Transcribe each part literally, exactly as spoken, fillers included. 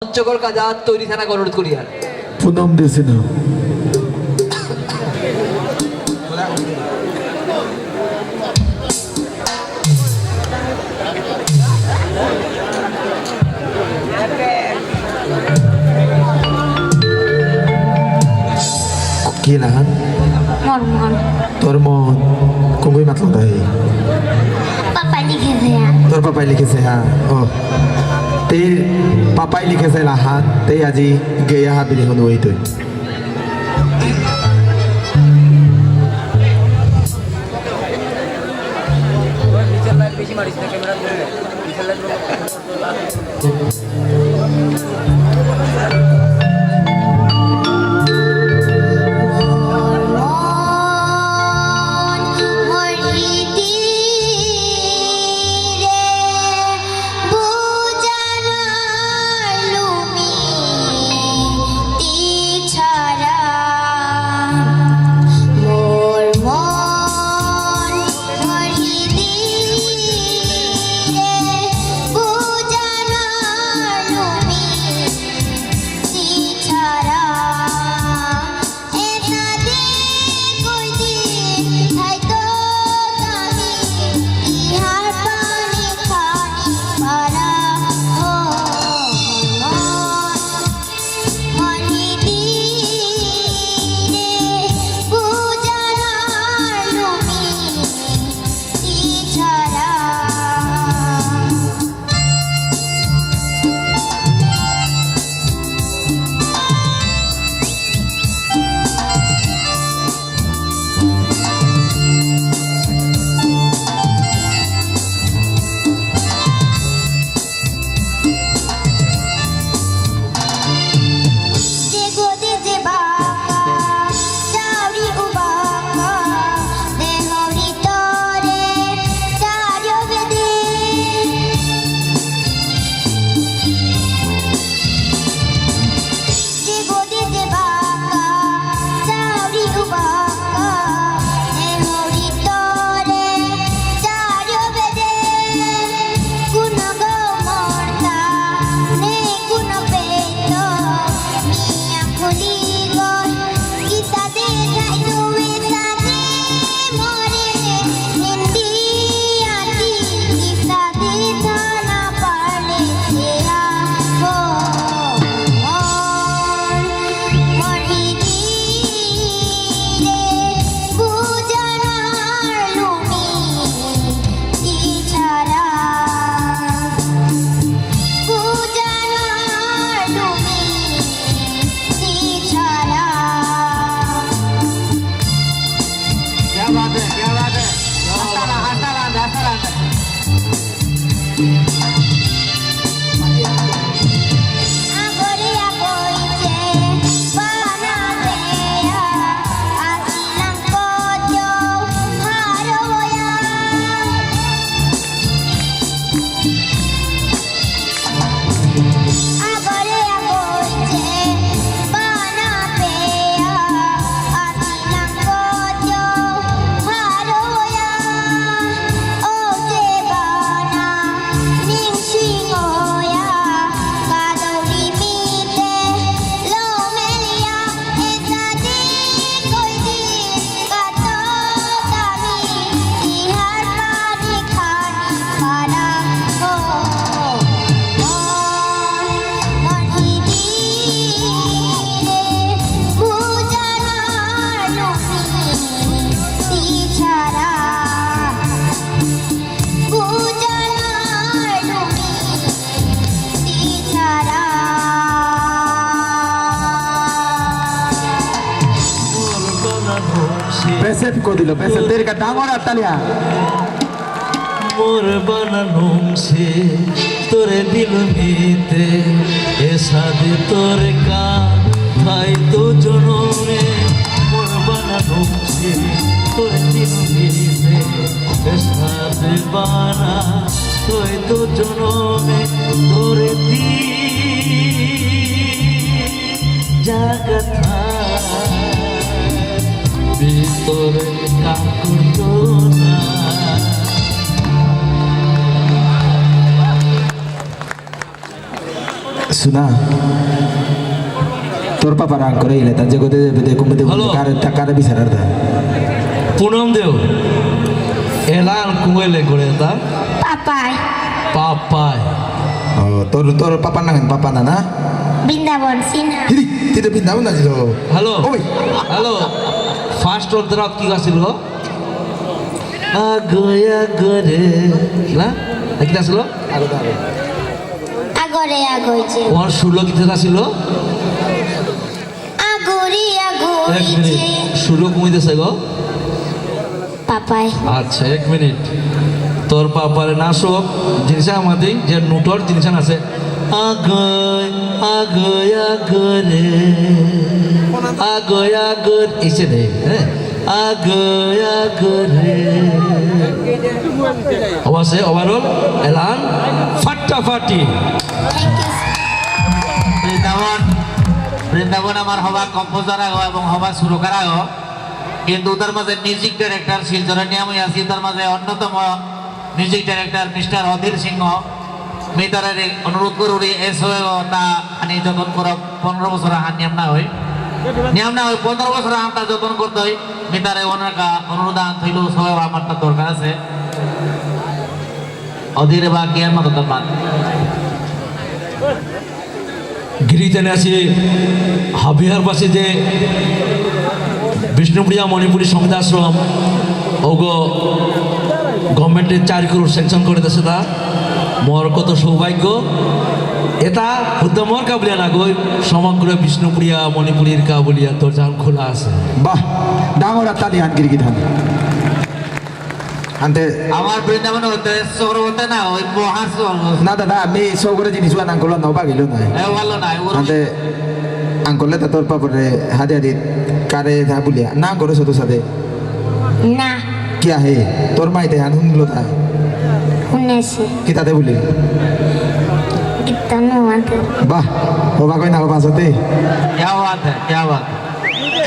মঞ্চকর কাজা তৈরি থানা অনুরোধ করিয়ার। পুনম দেসিনা। কি নাহান? মর্মন। তোর মন। কুঙ্গুই মাতলো তাই? পাপাই লিখেসে, হা। তোর পাপাই লিখেসে, হা। ও। তে পাপাই লিখেসে লাহান, তে আজি গেয়া হাবিলি হন ওই তুই। क्या बात है, क्या बात है। हंसता रहा, हंसता रहा, हंसता रहा। পেসেফ কো দিল, পেসেফ, তেরে কা ডাঙর আত্তালিয়া। মোর বানা নুংসি তোরে দিলু মিতে, এসাদে তোরে কা থাইতু জনমে। মোর বানা নুংসি তোরে দিলু মিতে, এসাদে বানা থাইতু জনমে। তোরে দি জাগাত ভিতরে কাকুর দোনা। না। তোর পাপার আঙকরে ইলে, তার যে কোথায় যাবে, দেখো, দেখো, Hello. কারে, তা কারে বিচারার তা। পুনম দেও। এলান কুয়েলে করে তা। পাপাই। পাপাই। ও, তোর, তোর পাপার নাঙ, পাপা না, না? বৃন্দাবন সিনহা। হিরি, তিতে বৃন্দাবন না ছিল। Hello. ওই। Hello. First অন্তরাত কি গাছিল? আগো, আগো রে। না? কি গাছিল? আগরে আগই যে। ওর সুরলো কিতা আছিল? আগরি আগই এক মিনিট। যে। সুরলো কই দেছে গো? পাপাই। আচ্ছা, এক মিনিট। তোর পাপারে না শোক, জিনিস আমাদের যে নোটর জিনিস আছে। আগই, আগই, আগরে। আগই, আগর, ইসে দে, হ্যাঁ? আগই, আগরে। অবশ্যই, overall, এলান, ফাটাফাটি। বৃন্দাবন, বৃন্দাবন আমার হবা composer আগো এবং হবা সুরকার আগো। কিন্তু তার মাঝে music director শিলচরের নিয়ামই আছি, তার মাঝে অন্যতম music director মিস্টার অধীর সিংহ। মি তারারে অনুরোধ করুরি, এসো তা আনি যতন করো, পনেরো বছর আহান নিয়াম না হয়। নিয়াম না হয়, পনেরো বছর আহান তা যতন করতে হয়। মি তারে ওনার কা অনুরোধ আন থইল, সবাই আমার তা দরকার আছে। অধীরে বা জ্ঞান মতো তার মান। গিরিতেনে আছি হাবিহার পাশে যে বিষ্ণুপ্রিয়া মণিপুরী সঙ্গীতাশ্রম, ওগো গভর্নমেন্টে চার করোড় sanction করে দিয়েছে তা। মোর কত সৌভাগ্য। এটা হুদ্দা মোর কা বুলিয়া না গই, সমগ্র বিষ্ণুপ্রিয়া মণিপুরীর কা বুলিয়া দরজা খোলা আছে। বাহ, ডাঙর তালি আন গিরি গিথানি। আনতে আমার বৃন্দাবন হতে স্বর্গ হতে না, ওই মহা স্বর্গ। না দাদা, আমি সৌগরে জিনিস আন আঙ্কল না, বাগিল না। এ, ভালো না, ওর আনতে আঙ্কলে তা তোর পাপরে হাতে হাতে কারে যা বুলিয়া। না করে শত সাথে। না। কিয়া হে? তোর মাইতে হান হুনলো তা? শুনেছি। কিতাতে বুলি? কীর্তন মাতে। বাহ, হবা কই না হবা সাথে? क्या बात है, क्या बात है।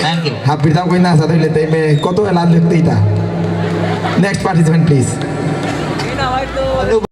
Thank you। হাবির দাও কই না সাথে লেতে মে কত এলান লিখতে ইতা। Next participant, please।